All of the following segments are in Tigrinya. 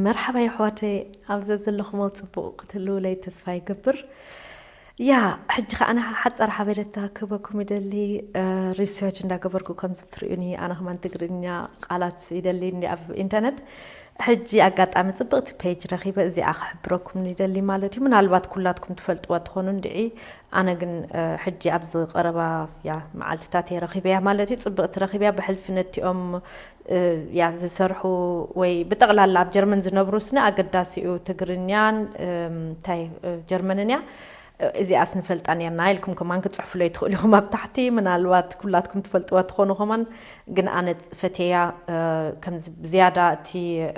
መርሓባ የሕዋተይ፣ ኣብ ዘዘለኹሞ ጽቡቕ ክትህልውለይ ተስፋ ይገብር። ያ፣ ሕጂ ከኣ ኣነ ሓጻር ሓበሬታ ክህበኩም ይደሊ። እ፣ ሪሰርች እንዳገበርኩ ከምዚ ትርእዩኒ፣ ኣነ ከማን ትግርኛ ቃላት ይደሊ እንዲ ኣብ ኢንተርነት። ሕጂ ኣጋጣሚ ጽብቕቲ ፔጅ ረኺበ፣ እዚኣ ክሕብረኩም ይደሊ ማለት እዩ። ምናልባት ኩላትኩም ትፈልጥዋ ትኾኑ እንድዒ፣ ኣነ ግን፣ እ፣ ሕጂ ኣብዚ ቀረባ፣ ያ፣ መዓልትታት እየ ረኺበያ ማለት እዩ። ጽብቕቲ ረኺበያ ብሕልፊ ነቲኦም፣ እ፣ ያ፣ ዝሰርሑ ወይ ብጠቕላላ ኣብ ጀርመን ዝነብሩ ስኒ ኣገዳሲ እዩ። ትግርኛን፣ እም፣ እንታይ፣ እ፣ ጀርመንን እያ። እ፣ እዚኣስ ንፈልጣን እያና ኢልኩም ከማን ክትጽሕፉለይ ትኽእሉ ኢኹም ኣብ ታሕቲ። ምናልባት ኩላትኩም ትፈልጥዋ ትኾኑ ከማን፣ ግን ኣነ ፈቴያ፣ እ፣ ከምዚ ብዝያዳ እቲ፣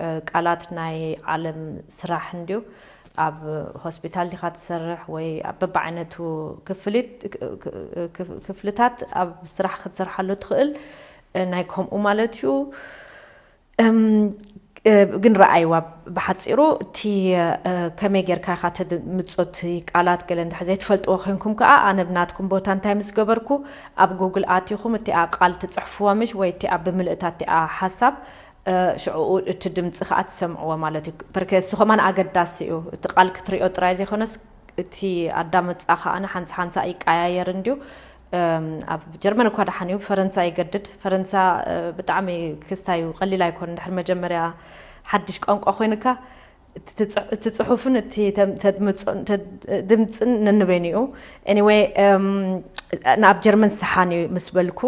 እ፣ ቃላት ናይ ዓለም ስራሕ እንድዩ። ኣብ ሆስፒታል ዲኻ ትሰርሕ ወይ ኣብ በብዓይነቱ ክፍሊት-፣ ክ-፣ ክ-፣ ክፍ-፣ ክፍልታት ኣብ ስራሕ ክትሰርሓሉ ትኽእል፣ እ፣ ናይ ከምኡ ማለት እዩ። እም፣ እ፣ ግን ረኣይዋ ብሓጺሩ እቲ፣ እ፣ ከመይ ጌርካ ኢኻ ተድምጾ እቲ ቃላት ገለ እንድሕር ዘይትፈልጥዎ ኮንኩም ከኣ ኣነ ብናትኩም ቦታ እንታይ ምስ ገበርኩ ኣብ ጉግል ኣቲኹም እቲኣ ቃል ትጽሕፍዋ ምሽ ወይ እቲኣ ብምልእታ እቲኣ ሓሳብ፣ እ፣ ሽዕኡ እቲ ድምጺ ከኣ ትሰምዕዎ ማለት እዩ። ፐርከ እሱ ከማን ኣገዳሲ እዩ። እቲ ቃል ክትሪኦ ጥራይ ዘይኮነስ እቲ ኣዳመጻ ከኣ ሓንሳ ሓንሳ ይቀያየር እንድዩ። እም፣ ኣብ ጀርመን እኳ ደሓን እዩ፣ ፈረንሳ ይገድድ። ፈረንሳ፣ እ፣ ብጣዕሚ ክስታይ እዩ፣ ቀሊል ኣይኮን። እንድሕር መጀመርያ ሓድሽ ቋንቋ ኮይኑካ፣ እቲ ትጽ-፣ እቲ ጽሑፍን እቲ ተም-፣ ተድምጾን፣ ተድ-፣ ድምጽን ነንበይኑ እዩ። ኤኒዌይ፣ እም፣ ንኣብ ጀርመን ሰሓን እዩ ምስ በልኩ፣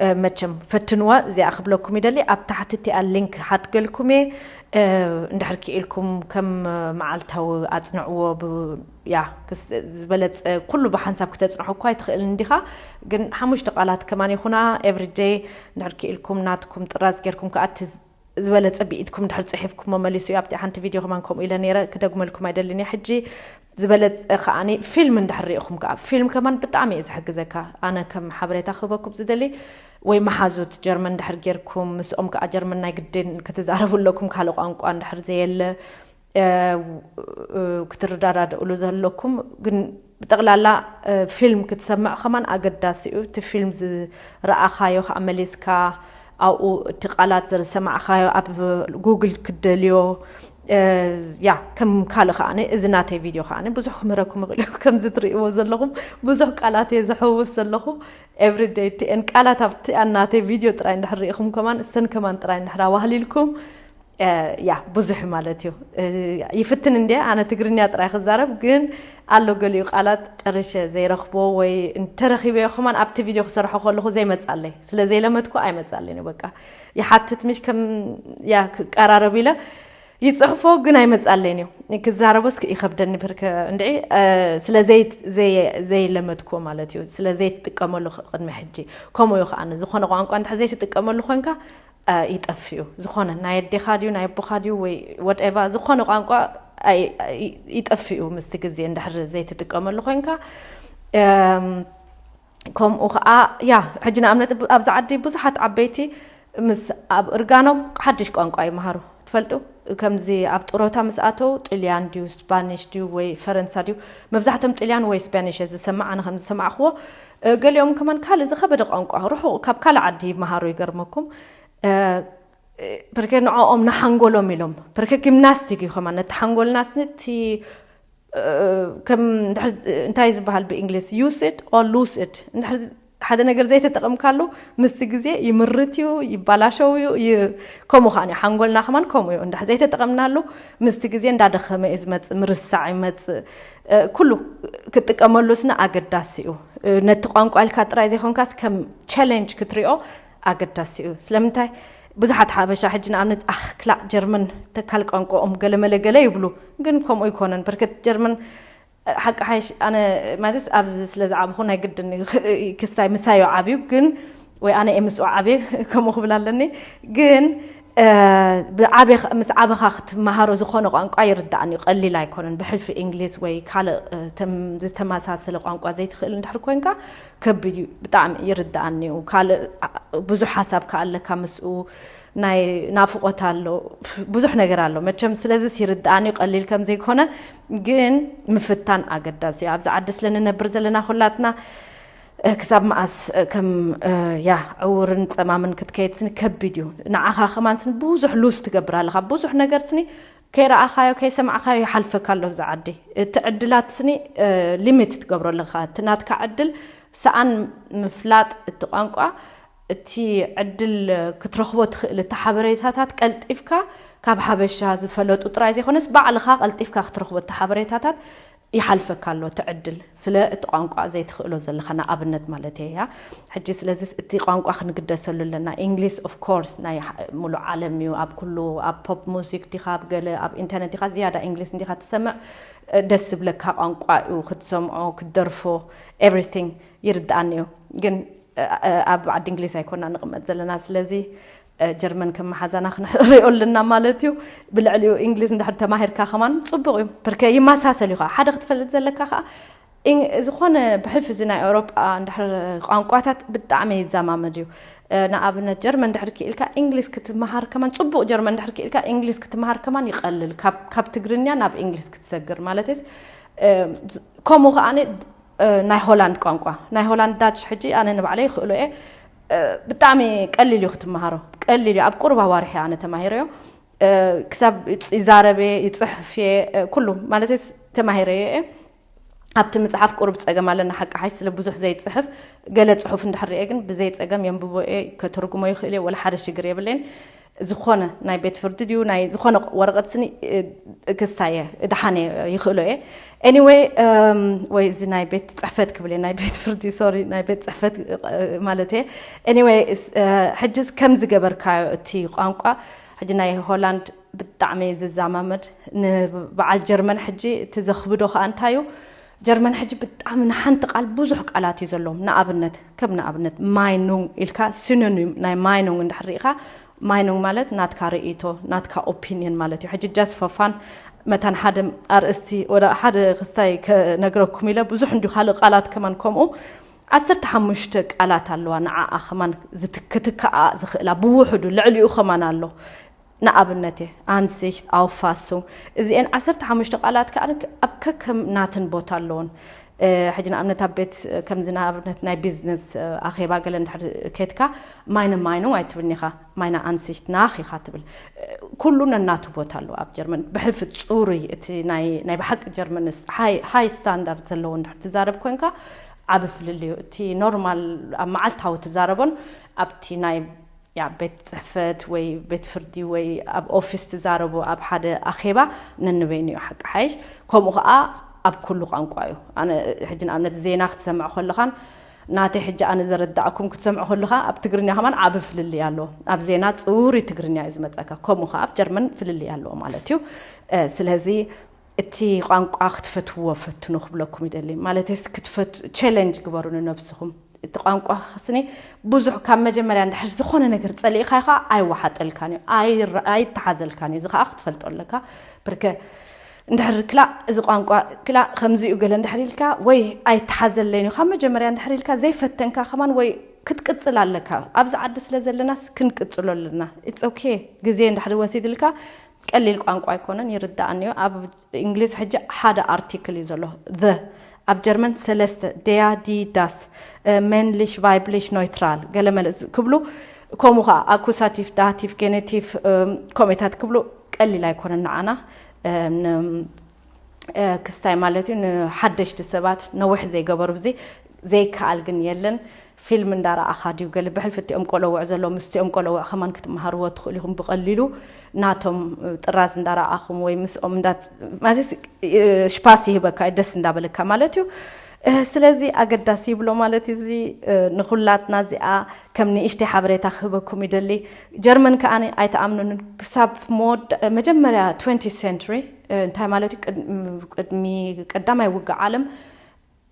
እ፣ መቸም ፈትንዋ፣ እዚኣ ክብለኩም ይደሊ። ኣብ ታሕቲ እቲኣ ሊንክ ሃድገልኩም እየ። እ፣ እንድሕር ክኢልኩም ከም መዓልታዊ ኣጽንዕዎ፣ ብ-፣ ያ፣ ክስ-፣ ዝበለጸ ኩሉ ብሓንሳብ ክተጽንሖ እኳ ኣይትኽእልን እንዲኻ፣ ግን ሓሙሽተ ቃላት ከማን ይኹና፣ ኤቭሪደይ እንድሕር ክኢልኩም ናትኩም ጥራዝ ጌርኩም ከኣ እቲ ዝ-፣ ዝበለጸ ብኢድኩም እንድሕር ጽሒፍኩሞ መሊሱ እዩ። ኣብቲ ሓንቲ ቪድዮ ከማን ከምኡ ኢለ ነይረ፣ ክደግመልኩም ኣይደልን እየ። ሕጂ ዝበለጸ ከኣኒ ፊልም እንድሕር ርኢኹም ከኣ፣ ፊልም ከማን ብጣዕሚ እዩ ዝሕግዘካ። ኣነ ከም ሓበሬታ ክህበኩም ዝደሊ፣ ወይ መሓዙት ጀርመን እንድሕር ጌርኩም፣ ምስኦም ከኣ ጀርመን ናይ ግድን ክትዛረቡ ኣለኩም፣ ካልእ ቋንቋ እንድሕር ዘየለ፣ እ፣ እ፣ ክትረዳዳድእሉ ዘለኩም። ግን ብጠቕላላ፣ እ፣ ፊልም ክትሰምዕ ከማን ኣገዳሲ እዩ። እቲ ፊልም ዝረኣኻዮ ከኣ መሊስካ ኣብኡ እቲ ቃላት ዝሰማዕካዮ ኣብ ጉግል ክትደልዮ፣ እ፣ ያ፣ ከም ካልእ ከኣ እዚ ናተይ ቪድዮ ከኣ ብዙሕ ክምህረኩም ይኽእል እዩ። ከምዚ ትርእይዎ ዘለኹም ብዙሕ ቃላት እየ ዝሕውስ ዘለኹ። ኤቭሪደይ ቲኤን ቃላት ኣብቲ ናተይ ቪድዮ ጥራይ እንድሕር ርኢኹም ከማን፣ እሰን ከማን ጥራይ እንድሕር ኣዋህሊልኩም፣ እ፣ ያ፣ ብዙሕ ማለት እዩ። እ፣ ይፍትን እንድየ ኣነ ትግርኛ ጥራይ ክዛረብ፣ ግን ኣሎ ገሊኡ ቃላት ጨሪሸ ዘይረኽቦ ወይ እንተረኺበዮ ከማን ኣብቲ ቪድዮ ክሰርሖ ከለኹ ዘይመጻለይ፣ ስለ ዘይለመድኩ ኣይመጻለይን እዩ። በቃ ይሓትት ምሽ ከም፣ ያ፣ ክቀራረብ ኢለ ይጽሕፎ ግን ኣይመጻለይን እዩ። ክዛረቦስ ይኸብደኒ ብርከ እንድዒ፣ እ፣ ስለ ዘይ-፣ ዘይ-፣ ዘይለመድኩዎ ማለት እዩ። ስለ ዘይትጥቀመሉ ክ-፣ ቅድሚ ሕጂ። ከምኡ እዩ ከኣ ዝኾነ ቋንቋ እንድሕር ዘይትጥቀመሉ ኮይንካ፣ እ፣ ይጠፍእ እዩ። ዝኾነ ናይ ኣዴኻ ድዩ፣ ናይ ኣቦኻ ድዩ ወይ ወትኤቨር፣ ዝኾነ ቋንቋ ኣይ-፣ ኣይ-፣ ይጠፍእ እዩ ምስቲ ግዜ እንድሕር ዘይትጥቀመሉ ኮይንካ። እም፣ ከምኡ ኸዓ፣ ያ፣ ሕጂ ንኣብነት ብ-፣ ኣብዚ ዓዲ ብዙሓት ዓበይቲ ምስ ኣብ እርጋኖም ሓድሽ ቋንቋ ይመሃሩ። ትፈልጡ? ከምዚ ኣብ ጥሮታ ምስ ኣተው ጥልያን ድዩ፣ ስፓኒሽ ድዩ ወይ ፈረንሳ ድዩ? መብዛሕቶም ጥልያን ወይ ስፓኒሽ እየ ዝሰምዕ፣ ኣነ ከም ዝሰማዕኽዎ። እ፣ ገሊኦም ከማን ካልእ ዝኸበደ ቋንቋ፣ ርሑቕ ካብ ካልእ ዓዲ ይመሃሩ፣ ይገርመኩም። እ፣ እ፣ ብርኬ ንዕኦም ንሓንጎሎም ኢሎም፣ ብርኬ ጂምናስቲክ እዩ ከማን፣ ነቲ ሓንጎልና ስኒ እቲ እ፣ ከም እንድሕር ዝ-፣ እንታይ ዝበሃል ብእንግሊዝ፣ use it or lose it። እንድሕር ዝ-፣ ሓደ ነገር ዘይተጠቐምካሉ ምስቲ ግዜ ይምርት እዩ፣ ይባላሸው እዩ፣ ይ-፣ ከምኡ ኸዓ እዩ። ሓንጎልና ከማን ከምኡ እዩ። እንድሕር ዘይተጠቐምናሉ ምስቲ ግዜ እንዳደኸመ እዩ ዝመጽእ፣ ምርሳዕ ይመጽእ። እ፣ ኩሉ ክትጥቀመሉ ስነ ኣገዳሲ እዩ። እ፣ ነቲ ቋንቋ ኢልካ ጥራይ ዘይኮንካስ ከም ቻሌንጅ ክትሪኦ ኣገዳሲ እዩ። ስለምንታይ ብዙሓት ሓበሻ ሕጂ ንኣብነት፣ ኣኽ፣ ክላእ ጀርመን ተካል ቋንቋኦም ገለመለ ገለ ይብሉ፣ ግን ከምኡ ኣይኮነን። ብርክት ጀርመን፣ ሓቂ ሓይሽ፣ ኣነ ማለት ኣብዚ ስለ ዝዓበኹ ናይ ግድን እዩ፣ ክስታይ ምሳዮ ዓብዩ፣ ግን ወይ ኣነ እየ ምስኡ ዓብየ ከምኡ ክብል ኣለኒ። ግን፣ እ፣ ብዓብየ-፣ ምስ ዓበኻ ክትመሃሮ ዝኾነ ቋንቋ ይርዳእኒ እዩ፣ ቀሊል ኣይኮነን። ብሕልፊ እንግሊዝ ወይ ካልእ፣ እ፣ ተም-፣ ዝተመሳሰለ ቋንቋ ዘይትኽእል እንድሕር ኮንካ ከቢድ እዩ፣ ብጣዕሚ ይርዳእኒ እዩ። ካልእ፣ ኣ-፣ ብዙሕ ሓሳብ ከኣ ኣለካ ምስኡ፣ ናይ ናፍቖት ኣሎ፣ ብዙሕ ነገር ኣሎ። መቸም ስለዚስ ይርዳእኒ እዩ፣ ቀሊል ከም ዘይኮነ ግን ምፍታን ኣገዳሲ እዩ። ኣብዚ ዓዲ ስለ ንነብር ዘለና ኩላትና፣ እ፣ ክሳብ መኣስ፣ እ፣ ከም፣ እ፣ ያ፣ ዕውርን ጸማምን ክትከይድ ስኒ ከቢድ እዩ። ንዓኻ ከማን ስኒ ብዙሕ ሉዝ ትገብር ኣለኻ። ብዙሕ ነገር ስኒ ከይረኣኻዮ ከይሰማዕካዮ ይሓልፈካ ኣሎ። እዚ ዓዲ እቲ ዕድላት ስኒ ሊሚት ትገብሮ ኣለኻ። እቲ ናትካ ዕድል ሰኣን ምፍላጥ እቲ ቋንቋ፣ እቲ ዕድል ክትረኽቦ ትኽእል እቲ ሓበሬታታት ቀልጢፍካ ካብ ሓበሻ ዝፈለጡ ጥራይ ዘይኮነስ ባዕልኻ ቀልጢፍካ ክትረኽቦ እቲ ሓበሬታታት ይሓልፈካ ኣሎ። እቲ ዕድል ስለ እቲ ቋንቋ ዘይትኽእሎ ዘለኻ ንኣብነት ማለት እየ እያ። ሕጂ ስለዚ እቲ ቋንቋ ክንግደሰሉ ኣለና። ኢንግሊስ ኦፍ ኮርስ ናይ ሓ- ሙሉእ ዓለም እዩ። ኣብ ኩሉ ኣብ ፖፕ ሙዚክ ዲኻ ኣብ ገለ ኣብ ኢንተርነት ዲኻ ዝያዳ ኢንግሊስ እንዲኻ ትሰምዕ ደስ ዝብለካ ቋንቋ እዩ። ክትሰምዖ ክትደርፎ ኤቭሪቲንግ ይርድኣኒ እዩ። ግን ኣብ ዓዲ እንግሊዝ ኣይኮና ንቕመጥ ዘለና። ስለዚ ጀርመን ከም መሓዛና ክንሪኦ ኣለና ማለት እዩ። ብልዕሊኡ እንግሊዝ እንድሕር ተማሂርካ ከማን ፅቡቕ እዩ። ብርከ ይመሳሰል እዩ ከዓ ሓደ ክትፈልጥ ዘለካ ከዓ ዝኾነ ብሕልፊ እዚ ናይ ኤውሮጳ እንድሕር ቋንቋታት ብጣዕሚ ይዘማመድ እዩ። ንኣብነት ጀርመን እንድሕር ክኢልካ እንግሊዝ ክትመሃር ከማን ፅቡቕ ጀርመን እንድሕር ክኢልካ እንግሊዝ ክትመሃር ከማን ይቐልል ካብ ትግርኛ ናብ እንግሊዝ ክትሰግር ማለት ከምኡ ከዓ ናይ ሆላንድ ቋንቋ ናይ ሆላንድ ዳች ሕጂ ኣነ ንባዕለይ ይኽእሎ እየ። ብጣዕሚ ቀሊል እዩ ክትመሃሮ። ቀሊል እዩ። ኣብ ቁርብ ኣዋርሕ እየ ኣነ ተማሂረዮ። ክሳብ ይዛረብ እየ፣ ይፅሕፍ እየ፣ ኩሉ ማለት ተማሂረዮ እየ። ኣብቲ ምፅሓፍ ቁርብ ፀገም ኣለና ሓቂ ሓሽ ስለ ብዙሕ ዘይፅሕፍ። ገለ ፅሑፍ እንድሕር ሪኤ ግን ብዘይ ፀገም የንብቦ እየ፣ ከተርጉሞ ይኽእል እየ፣ ወላ ሓደ ሽግር የብለይን። ዝኾነ ናይ ቤት ፍርዲ ድዩ ናይ ዝኾነ ወረቐት ስኒ ክስታየ ድሓነ ይኽእሎ እየ። ኤኒወይ ወይ እዚ ናይ ቤት ፅሕፈት ክብል እየ ናይ ቤት ፍርዲ ሶሪ ናይ ቤት ፅሕፈት ማለት እየ። ኤኒወይ ሕጅስ ከም ዝገበርካዮ እቲ ቋንቋ ሕጂ ናይ ሆላንድ ብጣዕሚ ዝዛማመድ ንበዓል ጀርመን ሕጂ እቲ ዘኽብዶ ከዓ እንታይ እዩ? ጀርመን ሕጂ ብጣዕሚ ንሓንቲ ቃል ብዙሕ ቃላት እዩ ዘለዎም። ንኣብነት ከም ንኣብነት ማይኑንግ ኢልካ ሲኖኒም ናይ ማይኑንግ እንድሕር ርኢኻ ማይኑንግ ማለት ናትካ ርእይቶ ናትካ ኦፒኒየን ማለት እዩ። ሕጂ ጃስ ፈፋን መታን ሓደ ኣርእስቲ ወደ ሓደ ክስታይ ከነግረኩም ኢለ ብዙሕ እንዲሁ ካልእ ቃላት ከማን ከምኡ ዓሰርተ ሓሙሽተ ቃላት ኣለዋ ንዓኣ ከማን ክትክትከኣ ዝኽእላ ብውሕዱ ልዕሊኡ ከማን ኣሎ። ንኣብነት እየ ኣንሲሽት ኣውፋሱንግ እዚአን ዓሰርተ ሓሙሽተ ቃላት ከዓ ኣብ ከከም ናተን ቦታ ኣለዎን። ሕጂ ንኣብነት ኣብ ቤት ከምዚ ንኣብነት ናይ ቢዝነስ ኣኼባ ገለ እንድሕር ከድካ ማይነ ማይኑንግ ኣይትብልኒ ኢኻ ማይነ ኣንሲሽት ናኽ ኢኻ ትብል። ኩሉ ነናቱ ቦታ ኣለዎ ኣብ ጀርመን ብሕልፊ ፅሩይ እቲ ናይ ብሓቂ ጀርመንስ ሃይ ስታንዳርድ ዘለዎ እንድሕር ትዛረብ ኮንካ ዓብ ፍልልዩ እቲ ኖርማል ኣብ መዓልታዊ ትዛረቦን ኣብቲ ናይ ያ ቤት ፅሕፈት ወይ ቤት ፍርዲ ወይ ኣብ ኦፊስ ትዛረቡ ኣብ ሓደ ኣኼባ ነንበይኑ እዩ ሓቂ ሓይሽ። ከምኡ ከዓ ኣብ ኩሉ ቋንቋ እዩ። ኣነ ሕጂ ንኣብነት ዜና ክትሰምዕ ከለኻን ናተይ ሕጂ ኣነ ዘረዳእኩም ክትሰምዑ ከለኻ ኣብ ትግርኛ ከማን ዓብ ፍልልይ ኣለዎ። ኣብ ዜና ፅሩይ ትግርኛ እዩ ዝመፀካ። ከምኡ ከዓ ኣብ ጀርመን ፍልልይ ኣለዎ ማለት እዩ። ስለዚ እቲ ቋንቋ ክትፈትዎ ፈትኑ ክብለኩም ይደሊ። ማለት ክትፈት ቸለንጅ ግበሩ ንነብስኹም። እቲ ቋንቋ ስኒ ብዙሕ ካብ መጀመርያ እንድሕር ዝኾነ ነገር ፀሊእካ ኢኻ ኣይወሓጠልካን እዩ ኣይተሓዘልካን እዩ። እዚ ከዓ ክትፈልጦ ኣለካ። ብርከ እንድሕር ክላ እዚ ቋንቋ ክላ ከምዚኡ ገለ እንድሕር ኢልካ ወይ ኣይተሓዘለይን እዩ ካብ መጀመርያ እንድሕር ኢልካ ዘይፈተንካ ከማን ወይ ክትቅፅል ኣለካ። ኣብዚ ዓዲ ስለ ዘለናስ ክንቅፅሎ ኣለና። ኢትስ ኦኬ። ግዜ እንድሕር ወሲድልካ ቀሊል ቋንቋ ኣይኮነን ይርዳእኒ እዩ። ኣብ እንግሊዝ ሕጂ ሓደ ኣርቲክል እዩ ዘሎ the ኣብ ጀርመን ሰለስተ ደያ ዲ ዳስ መንሊሽ ቫይብሊሽ ኖይትራል ገለመለ ክብሉ ከምኡ ከዓ ኣኩሳቲቭ ዳቲቭ ጌኔቲቭ ኮሜታት ክብሉ ቀሊል ኣይኮነን ንዓና ክስታይ ማለት እዩ። ንሓደሽቲ ሰባት ነዊሕ ዘይገበሩ ብዚ ዘይከኣል ግን የለን። ፊልም እንዳረኣኻ ድዩ ገለ ብሕልፊ እቲኦም ቆለውዕ ዘሎ ምስቲኦም ቆለውዕ ከማን ክትመሃርዎ ትኽእሉ ኢኹም ብቐሊሉ ናቶም ጥራዝ እንዳረኣኹም ወይ ምስኦም እንዳ ማለት ሽፓስ ይህበካ ደስ እንዳበለካ ማለት እዩ። ስለዚ ኣገዳሲ ይብሎ ማለት እዚ ንኩላትና እዚኣ ከም ንእሽተይ ሓበሬታ ክህበኩም ይደሊ። ጀርመን ከኣ ኣይተኣምኑን ክሳብ መጀመርያ ትወንቲ ሰንቱሪ እንታይ ማለት እዩ ቅድሚ ቀዳማይ ውግእ ዓለም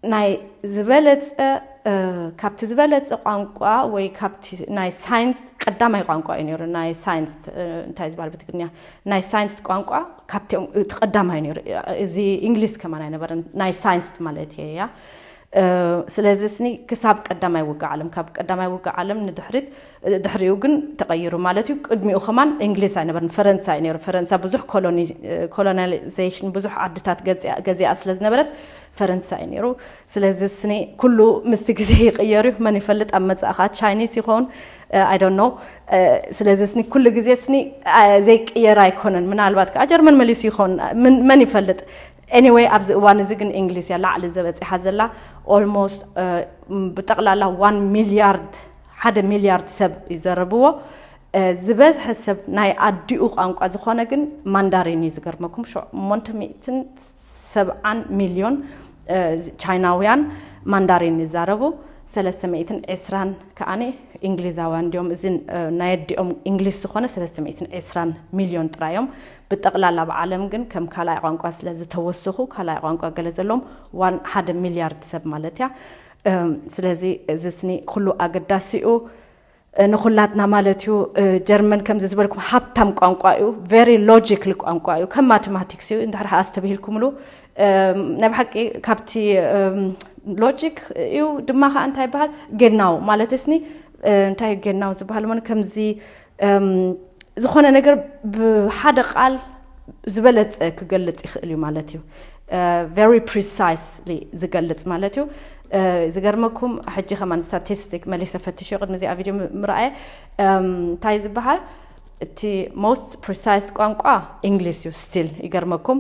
ናይ ዝበለፀ ካብቲ ዝበለፀ ቋንቋ ወይ ካብቲ ናይ ሳይንስ ቀዳማይ ቋንቋ እዩ ነይሩ። ናይ ሳይንስ እንታይ ዝበሃል ብትግርኛ ናይ ሳይንስ ቋንቋ ካብቲኦም እቲ ቀዳማይ ነይሩ። እዚ እንግሊዝ ከማን ኣይነበረን ናይ ሳይንስ ማለት እየ እያ ስለዚ ስኒ ክሳብ ቀዳማይ ውግእ ዓለም፣ ካብ ቀዳማይ ውግእ ዓለም ንድሕሪት፣ ድሕሪኡ ግን ተቐይሩ ማለት እዩ። ቅድሚኡ ከማን እንግሊዝ ኣይነበርን፣ ፈረንሳ እዩ ነይሩ። ፈረንሳ ብዙሕ ኮሎናይዜሽን፣ ብዙሕ ዓድታት ገዚኣ ስለ ዝነበረት ፈረንሳ እዩ ነይሩ። ስለዚ ስኒ ኩሉ ምስቲ ግዜ ይቕየር እዩ። መን ይፈልጥ፣ ኣብ መጻእኻ ቻይኒስ ይኸውን፣ I don't know። ስለዚ ስኒ ኩሉ ግዜ ስኒ ዘይቅየር ኣይኮነን። ምናልባት ከዓ ጀርመን መሊሱ ይኸውን፣ መን ይፈልጥ። Anyway፣ ኣብዚ እዋን እዚ ግን እንግሊዝ እያ ላዕሊ ዘበፂሓ ዘላ። Almost ብጠቕላላ ዋን ሚልያርድ፣ ሓደ ሚልያርድ ሰብ ይዘረብዎ። ዝበዝሐ ሰብ ናይ ኣዲኡ ቋንቋ ዝኾነ ግን ማንዳሪን እዩ። ዝገርመኩም፣ ሸሞንተ ሚእትን ሰብዓን ሚልዮን ቻይናውያን ማንዳሪን ይዛረቡ። ሰለስተ ሚእትን ዕስራን ከዓኒ እንግሊዛውያን እንዲዮም። እዚ ናይ ኣዲኦም እንግሊዝ ዝኾነ ሰለስተ ሚእትን ዕስራን ሚልዮን ጥራይ እዮም። ብጠቕላላ ኣብ ዓለም ግን ከም ካልኣይ ቋንቋ ስለ ዝተወሰኹ፣ ካልኣይ ቋንቋ ገለ ዘለዎም ዋን ሓደ ሚልያርድ ሰብ ማለት እያ። ስለዚ እዚ ስኒ ኩሉ ኣገዳሲኡ ንኹላትና ማለት እዩ። ጀርመን ከምዚ ዝበልኩም ሃብታም ቋንቋ እዩ። Very logical ቋንቋ እዩ። ከም ማቴማቲክስ እዩ። እንድሕር ኣስተብሂልኩምሉ፣ ናይ ብሓቂ ካብቲ ሎጂክ እዩ ድማ ከዓ እንታይ ይበሃል፣ ጌናው ማለት ስኒ፣ እንታይ ጌናው ዝበሃል ሞ ከምዚ ዝኾነ ነገር ብሓደ ቃል ዝበለፀ ክገልፅ ይኽእል እዩ ማለት እዩ። Very precisely ዝገልፅ ማለት እዩ። ዝገርመኩም፣ ሕጂ ከማን ስታቲስቲክ መሊሰ ፈትሽዮ ቅድሚ እዚኣ ቪድዮ ምርኣየ። እንታይ ዝበሃል፣ እቲ most precise ቋንቋ እንግሊዝ እዩ። ስቲል ይገርመኩም፣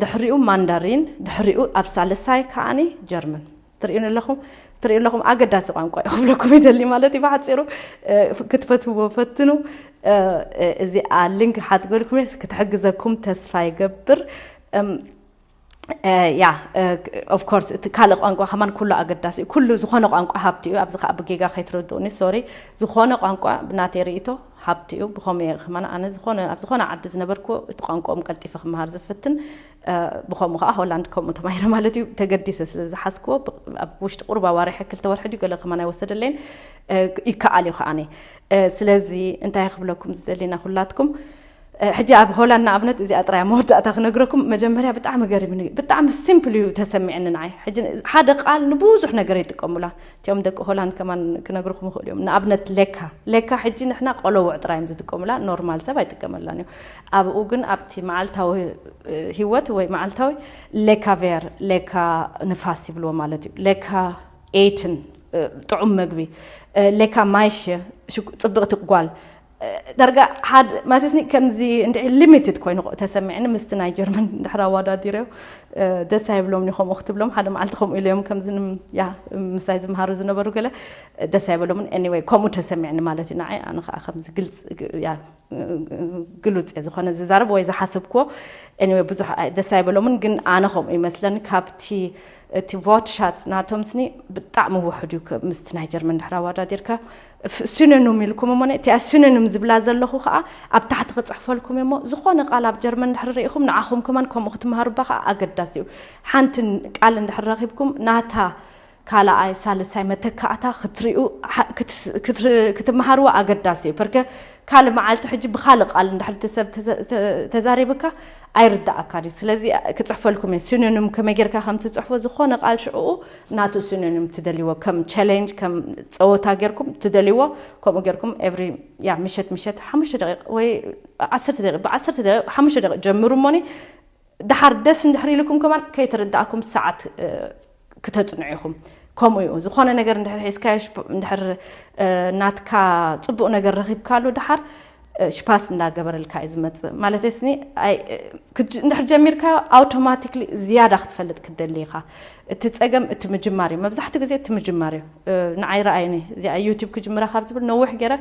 ድሕሪኡ ማንዳሪን፣ ድሕሪኡ ኣብ ሳልሳይ ከዓኒ ጀርመን። ትርእዩኒ ኣለኹም፣ ትርእዩ ኣለኹም፣ ኣገዳሲ ቋንቋ እዩ ክብለኩም ይደሊ ማለት እዩ። ብሓፂሩ ክትፈትዎ ፈትኑ። እዚኣ ሊንክ ሓትገልኩም ክትሕግዘኩም ተስፋ ይገብር። ያ፣ of course፣ እቲ ካልእ ቋንቋ ከማን ኩሉ ኣገዳሲ እዩ። ኩሉ ዝኾነ ቋንቋ ሃብቲ እዩ። ኣብዚ ከዓ ብጌጋ ከይትረድኡኒ፣ ሶሪ። ዝኾነ ቋንቋ ብናተይ ርእይቶ ሃብቲ እዩ። ብኸምኡ እየ ከማን ኣነ ዝኾነ፣ ኣብ ዝኾነ ዓዲ ዝነበርኩ እቲ ቋንቋኦም ቀልጢፈ ክመሃር ዝፍትን። ብኸምኡ ከዓ ሆላንድ ከምኡ ተማሂረ ማለት እዩ። ተገዲሰ ስለ ዝሓዝክዎ፣ ኣብ ውሽጢ ቁሩብ ኣዋርሕ፣ ክልተ ወርሒ ድዩ ገለ ከማን ኣይወሰደለይን። ይከኣል እዩ ከዓኒ። ስለዚ እንታይ ክብለኩም ዝደሊና ኩላትኩም፣ ሕጂ ኣብ ሆላንድ ንኣብነት፣ እዚኣ ጥራይ መወዳእታ ክነግረኩም። መጀመርያ ብጣዕሚ ገሪምኒ እዩ። ብጣዕሚ ሲምፕል እዩ ተሰሚዕኒ ንዓይ። ሕጂ ሓደ ቃል ንብዙሕ ነገር ይጥቀሙላ። እቲኦም ደቂ ሆላንድ ከማን ክነግርኩም ይኽእሉ እዮም። ንኣብነት ሌካ፣ ሌካ ሕጂ ንሕና ቆለውዕ ጥራይ እዮም ዝጥቀሙላ፣ ኖርማል ሰብ ኣይጥቀመላን እዩ። ኣብኡ ግን ኣብቲ መዓልታዊ ህይወት ወይ መዓልታዊ ሌካ ቬር፣ ሌካ ንፋስ ይብልዎ ማለት እዩ። ሌካ ኤትን፣ ጥዑም መግቢ፣ ሌካ ማይሸ፣ ፅብቕቲ ጓል፣ ዳርጋ ሓደ ማለትኒ ከምዚ እንድዒ ሊሚትድ ኮይኑ ተሰሚዕኒ። ምስቲ ናይ ጀርመን ድሕር ኣዋዳዲረዮ ደስ ኣይብሎም ኒ ከምኡ ክትብሎም፣ ሓደ መዓልቲ ከምኡ ኢለዮም ከምዚ ያ ምሳይ ዝምሃሩ ዝነበሩ ገለ ደስ ኣይበሎምን። Anyway፣ ከምኡ ተሰሚዕኒ ማለት እዩ ንዓይ። ኣነ ከዓ ከምዚ ግልፂ ያ ግሉፅ እየ ዝኾነ ዝዛረብ ወይ ዝሓሰብክዎ። Anyway፣ ብዙሕ ደስ ኣይበሎምን፣ ግን ኣነ ከምኡ ይመስለኒ። ካብቲ እቲ ቮትሻት ናቶም ስኒ ብጣዕሚ ውሑድ እዩ ምስቲ ናይ ጀርመን ድሕር ኣዋዳዲርካ። ሲኖኑም ኢልኩም እሞ፣ እቲኣ ሲኖኑም ዝብላ ዘለኹ ከዓ ኣብ ታሕቲ ክፅሕፈልኩም እሞ፣ ዝኾነ ቃል ኣብ ጀርመን ድሕር ርኢኹም ንዓኹም ከማን ከምኡ ክትምሃሩባ ከዓ ኣገዳሲ እዩ። ሓንቲ ቃል እንድሕር ረኺብኩም ናታ ካልኣይ ሳልሳይ መተካእታ ክትሪኡ ክትምሃርዎ ኣገዳሲ እዩ። ፐርከ ካልእ መዓልቲ ሕጂ ብካልእ ቃል እንድሕር እቲ ሰብ ተዛሪብካ ኣይርዳእካ ድዩ። ስለዚ ክፅሕፈልኩም እየ ሲኖኒም ከመይ ጌርካ ከም ትፅሕፎ፣ ዝኾነ ቃል ሽዕኡ ናቱ ሲኖኒም ትደልይዎ፣ ከም ቻሌንጅ ከም ፀወታ ጌርኩም ትደልይዎ። ከምኡ ጌርኩም ኤቭሪ ያ ምሸት ምሸት ሓሙሽተ ደቂቕ ወይ ዓሰርተ ደቂቕ፣ ብዓሰርተ ደቂቕ ሓሙሽተ ደቂቕ ጀምሩ እሞኒ። ደሓር ደስ እንድሕር ኢልኩም ከማን ከይተረዳእኩም ሰዓት ክተጽንዑ ኢኹም። ከምኡ እዩ። ዝኾነ ነገር እንድሕር ሒዝካዮ፣ እንድሕር ናትካ ጽቡቕ ነገር ረኺብካሉ፣ ደሓር ሽፓስ እንዳገበረልካ እዩ ዝመጽእ። ማለት ስኒ እንድሕር ጀሚርካዮ ኣውቶማቲክሊ ዝያዳ ክትፈልጥ ክትደሊ ኢኻ። እቲ ጸገም እቲ ምጅማር እዩ። መብዛሕትኡ ግዜ እቲ ምጅማር እዩ። ንዓይ ረኣይኒ እዚኣ ዩቲብ ክጅምራ ካብ ዝብል ነዊሕ ገይረ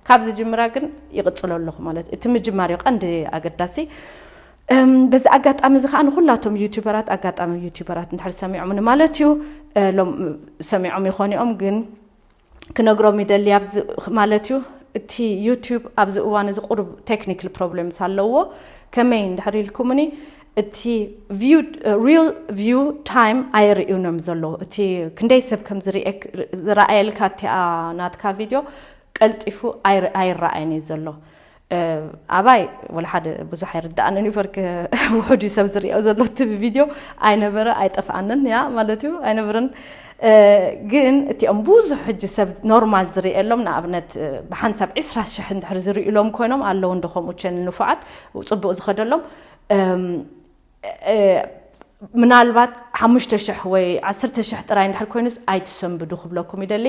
ካብ ዝጅምራ ግን ይቕጽሎ ኣለኹ ማለት እቲ ምጅማር እዩ ቀንዲ ኣገዳሲ። በዚ ኣጋጣሚ እዚ ከዓ ንኩላቶም ዩቲበራት፣ ኣጋጣሚ ዩቲበራት እንድሕር ሰሚዖምኒ ማለት እዩ፣ ሎም ሰሚዖም ይኾኑ እዮም፣ ግን ክነግሮም ይደሊ ኣብዚ ማለት እዩ። እቲ ዩቲብ ኣብዚ እዋን እዚ ቁሩብ ቴክኒካል ፕሮብለምስ ኣለዎ። ከመይ እንድሕር ኢልኩምኒ፣ እቲ ሪል ቪው ታይም ኣየርእዩን እዮም ዘለዉ። እቲ ክንደይ ሰብ ከም ዝረኣየልካ እቲኣ ናትካ ቪድዮ ቀልጢፉ ኣይረኣየን እዩ ዘሎ። ኣባይ ወላ ሓደ ብዙሕ ኣይርዳእንን እዩ። በርክ ውሑድ እዩ ሰብ ዝሪኦ ዘሎ እቲ ቪድዮ። ኣይነበረ ኣይጠፍኣንን እያ ማለት እዩ፣ ኣይነበረን። ግን እቲኦም ብዙሕ ሕጂ ሰብ ኖርማል ዝርእየሎም፣ ንኣብነት ብሓንሳብ ዕስራ ሽሕ እንድሕር ዝርእዩሎም ኮይኖም ኣለዉ እንዶ ከምኡ ቸን ንፉዓት ጽቡቕ ዝኸደሎም። ምናልባት ሓሙሽተ ሽሕ ወይ ዓሰርተ ሽሕ ጥራይ እንድሕር ኮይኑስ ኣይትሰንብዱ ክብለኩም ይደሊ።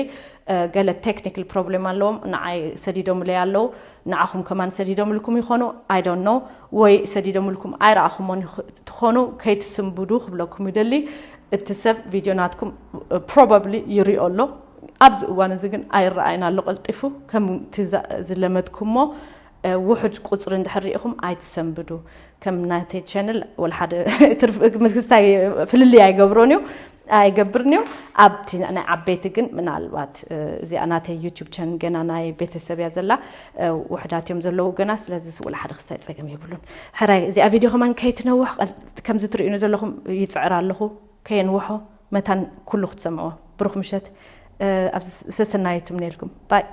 ገለ ቴክኒካል ፕሮብሌም ኣለዎም፣ ንዓይ ሰዲዶምለይ ኣለዉ። ንዓኹም ከማን ሰዲዶምልኩም ይኾኑ፣ I don't know፣ ወይ ሰዲዶምልኩም ኣይረኣኹሞን ትኾኑ፣ ከይትስንብዱ ክብለኩም ይደሊ። እቲ ሰብ ቪድዮ ናትኩም ፕሮባብሊ ይሪኦ ኣሎ። ኣብዚ እዋን እዚ ግን ኣይረኣይን ኣሎ ቀልጢፉ። ከምቲ ዝለመድኩሞ ውሑድ ቁፅሪ እንድሕር ሪኢኹም ኣይትሰንብዱ። ከም ናተይ ቸንል ወላ ሓደ ትርፍ ምስታይ ፍልልይ ኣይገብሮን እዩ ኣይገብርን እዩ። ኣብቲ ናይ ዓበይቲ ግን ምናልባት እዚኣ ናተይ ዩቲብ ቸን ገና ናይ ቤተሰብ እያ ዘላ፣ ውሕዳት እዮም ዘለዉ ገና። ስለዚ ወላ ሓደ ክስታይ ፀገም የብሉን። ሕራይ እዚኣ ቪድዮ ከማን ከይትነውሕ ከምዚ ትርእዩኒ ዘለኹም ይፅዕር ኣለኹ። ከየንውሖ መታን ኩሉ ክትሰምዕዎ። ብሩኽ ምሸት። ኣብ ሰሰናዩ ትምነየልኩም። ባይ።